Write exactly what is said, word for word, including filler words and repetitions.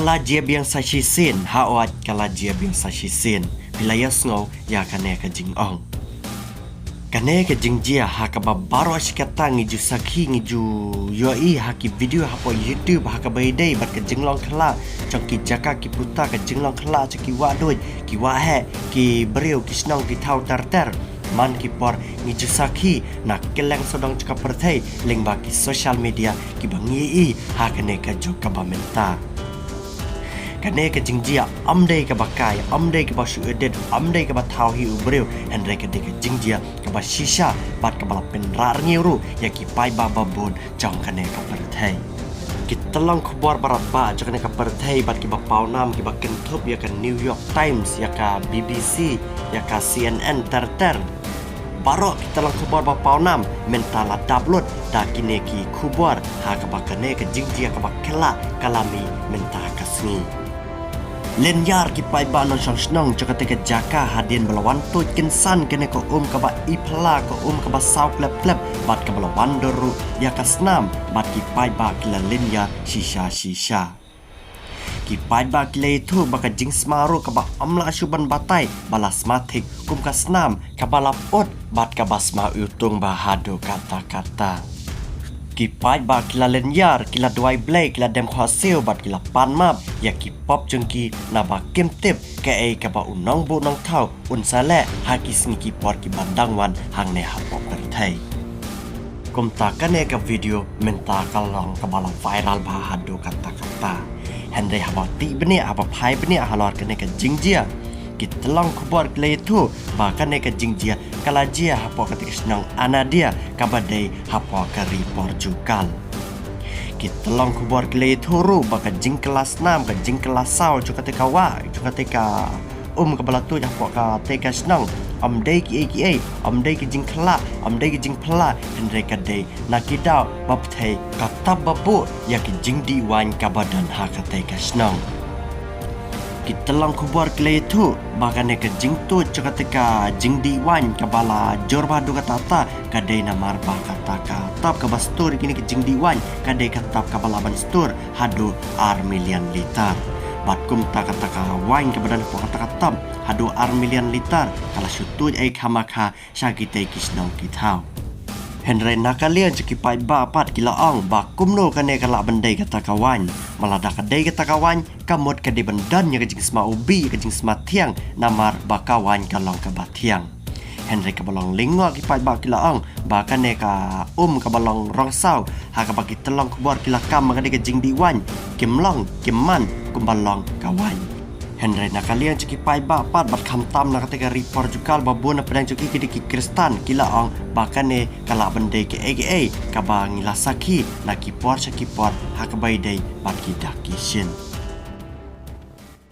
Ka la jia biang sa shisien, ha ot ka la jia biang sa shisien. Phi la ïohsngew ïa kane ka jingong. Kane ka jingjia ha kaba baroh shi katta ngi ju sakhi, ngi ju ïohi ha ki video hapoh YouTube ha kaba ïadei bad ka jinglong khyllah jong ki jaka ki puta, ka jinglong khyllah jong ki wahduid, ki waheh, ki briew, ki shnong, ki thaw ter ter. Man ki por ngi ju sakhi na kylleng sawdong jong ka pyrthei lyngba ki social media kiba ngi ïohi ha kane ka juk kaba mynta. Kane ka jingjia ym dei kaba kai, ym dei kaba shu edit, ym dei kaba thaw hi u briew, hynrei ka dei ka jingjia kaba shisha bad kaba la pynrah rngiew ruh ïa ki paidbah babun jong kane ka pyrthei. Ki tyllong khubor baroh ba jong kane ka pyrthei bad kiba pawnam, kiba kynthup ïa ka New York Times, ïa ka B B C, ïa ka C N N ter ter. Baroh ki tyllong khubor ba pawnam mynta la dap lut da kine ki khubor ha kaba kane ka jingjia kaba khyllah ka la mih mynta ka sngi. Lynñiar ki paidbah nongshong shnong jong kata ka jaka hadien ba la wan tuid kynsan kane ka um kaba i phylla, ka um kaba saw klep klep bad kaba la wan dur ruh ïa ka snam bad ki paidbah ki la lynñiar shisha shisha. Ki paidbah ki la ïathuh ba ka jingsma ruh kaba ym lah shuh ban batai ba la sma thik kum ka snam kaba la put bad kaba sma iwtung bha haduh katta katta. Ki paidbah ki la lynñiar, ki la duwai Blei, ki la dem khohsiew bad ki la pan map ïa ki pop jong ki naba kim tip kaei kaba u nongbuh nongthaw un sa leh ha ki sngi ki por kiban dang wan hangne hapoh pyrthei. Kumta kane ka video mynta ka long kaba la viral bha haduh katta katta. Hynrei haba tih bniah, haba phai bniah halor kane ka jingjia, ki tyllong khubor ki la ïathuh ba kane ka jingjia ka la jia hapoh kata ka shnong Anadia kaba dei hapoh ka ri Portugal. Ki tyllong khubor ki la ïathuh ruh ba ka jingkylla snam, ka jingkylla saw jong kata ka wah, jong kata ka um kaba la tuid hapoh kata ka shnong, ym dei kiei kiei, ym dei ki jingkylla, ym dei ki jingphylla, hynrei ka dei na ki daw ba pynthei ka tap ba buh ïa ki jingdih waiñ kaba don ha kata ka shnong. Ki tyllong khubor ki la ïathuh ba kane ka jingtuid jong kata ka jingdih waiñ kaba la jur bha haduh katta katta ka dei namar ba kata ka tap kaba stur ïa kine ki jingdih waiñ ka dei ka tap kaba lah ban stur haduh ar million litar. Bad kumta kata ka waiñ kaba don hapoh kata ka tap haduh ar million litar ka la shu tuid ei khamakha sha kitei ki shnong ki thaw. Hynrei na ka liang jong ki paidbah pat ki la ong ba kumno kane ka lah ban dei kata ka waiñ. Ma lada ka dei kata ka waiñ, ka mut ka dei ban don ïa ka jingsma ubi, ïa ka jingsma thiang, namar ba ka waiñ ka long kaba thiang. Hynrei kaba long lyngngoh ki paidbah ki la ong ba kane ka um kaba long rong saw ha kaba ki tyllong khubor ki la kam ba ka dei ka jingdih waiñ, kim long, kim man kumba long ka waiñ. Hynrei na ka liang jong ki paidbah pat bad khamtam na kata ka ri Portugal ba bun na pdeng jong ki ki dei ki Khristan, ki la ong ba kane ka lah ban dei kiei kiei kaba ngi la sakhi na ki por sha ki por ha kaba ïadei bad ki dak ki shin.